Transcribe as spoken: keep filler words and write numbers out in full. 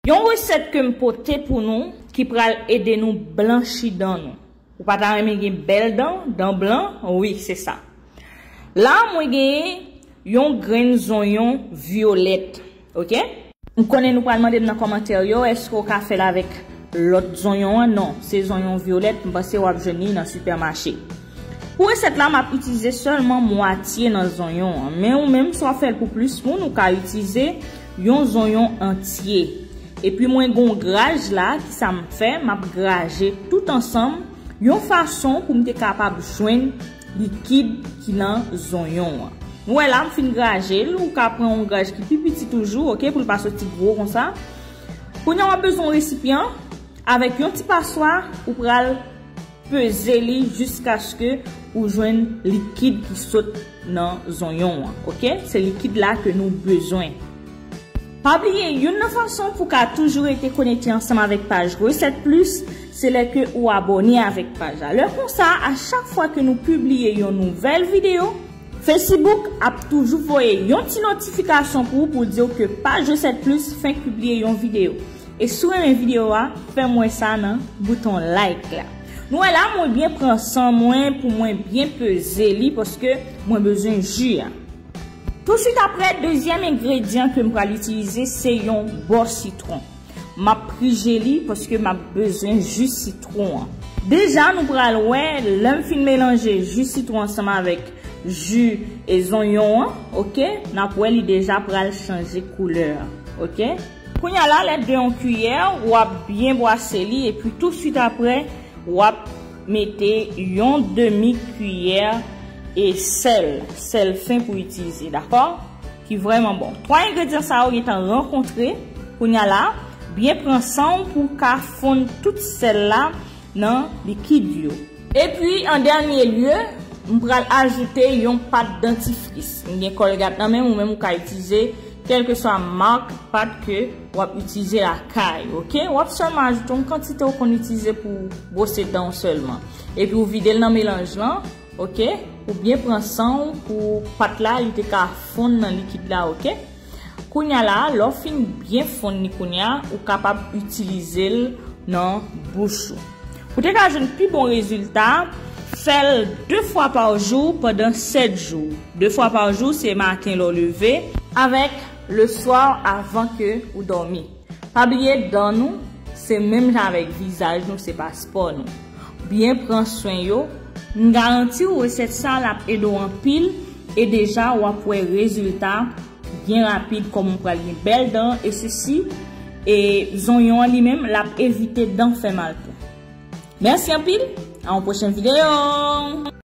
Yon resèt ke m pote pou nou ki pral ede nou blanchi dan nou. Ou pa ta renmen gen bèl dan, dan blan? Wi, se sa. La, mwen genyen yon grenn zonyon vyolèt, oke? M konnen nou pral mande m nan kòmantè yo, èske w ka fè l avèk lòt zonyon an? Non, se zonyon vyolèt, m panse w ap jwenn li nan sipèmache. Pou resèt la, m ap itilize sèlman mwatye nan zonyon an, men ou menm, si w ap fè l pou plis moun, ou ka itilize yon zonyon antye. Epi mwen gon graj la, ki sa m fè, m ap graje tout ansanm, yon fason pou m te kapab jwenn likid ki nan zonyon an. Ou wè la, m fin graje l, ou ka pran yon graj ki pi piti toujou, oke, pou l pa soti gwo konsa. Kounye a, w ap bezwen yon resipyan avèk yon ti paswa, ou pral peze li jiskaske ou jwenn likid ki sot nan zonyon an, oke? Se likid la ke nou bezwen. Pa bliye, youn nan fason pou ka toujou rete konekte ansanm avèk paj Resèt Plis, se lè ke ou abòne avèk paj la. Lè konsa, a chak fwa ke nou pibliye yon nouvèl videyo, Facebook ap toujou voye yon ti notifikasyon pou ou, pou di w ke paj Resèt Plis fenk pibliye yon videyo. E si w renmen videyo a, fè m wè sa nan bouton like la. Nou wè la, mwen byen pran san mwen pou mwen byen peze li, paske mwen bezwen ji a. Tousuit apre, dezyèm engredyan ke m pral itilize, se yon bò sitwon. M ap prije li paske m ap bezwen ji sitwon an. Deja, nou pral wè, lè m fin melanje ji sitwon ansanm avèk ji e zonyon an, oke, n ap wè li deja pral chanje koulè, oke. Kounye a la, lè de yon kiyè, w ap byen bwase li, epi tousuit apre, w ap mete yon demi kiyè e sèl, sèl fen pou itilize, dakò? Ki vrèman bon. Twa engredyan sa yo gentan rankontre, kounye a la, byen pran san w pou w ka fonn tout sèl la nan likid yo. Epi, an dènye lye, m pral ajoute yon pat dantifris. M gen Colgate nan men m, ou menm ou ka itilize kèlkeswa mak pat ke w ap itilize lakay, oke? W ap sèlman ajoute yon kantite w konn itilize pou bwose dan w sèlman. Epi ou vide l nan melanj lan, oke? Ou byen pran san w pou pat la, li te ka fonn nan likid la, oke? Kounye a la, lè w fin byen fonn li kounye a, ou kapab itilize l nan bouch ou. Pou te ka jwenn pi bon rezilta, fè l de fwa pa jou pandan sèt jou. De fwa pa jou, se maten lè w leve, avèk le swa avan ke ou dòmi. Pa bliye, dan nou, se menm jan avèk vizaj nou, se paspò nou. Byen pran swen yo. M garanti w resèt sa l ap ede w anpil e deja w ap wè rezilta byen rapid, kòm ou pral gen bèl dan, e sesi, e zonyon an li menm, l ap evite dan fè mal tou. Mèsi anpil, a yon pwochen videyo.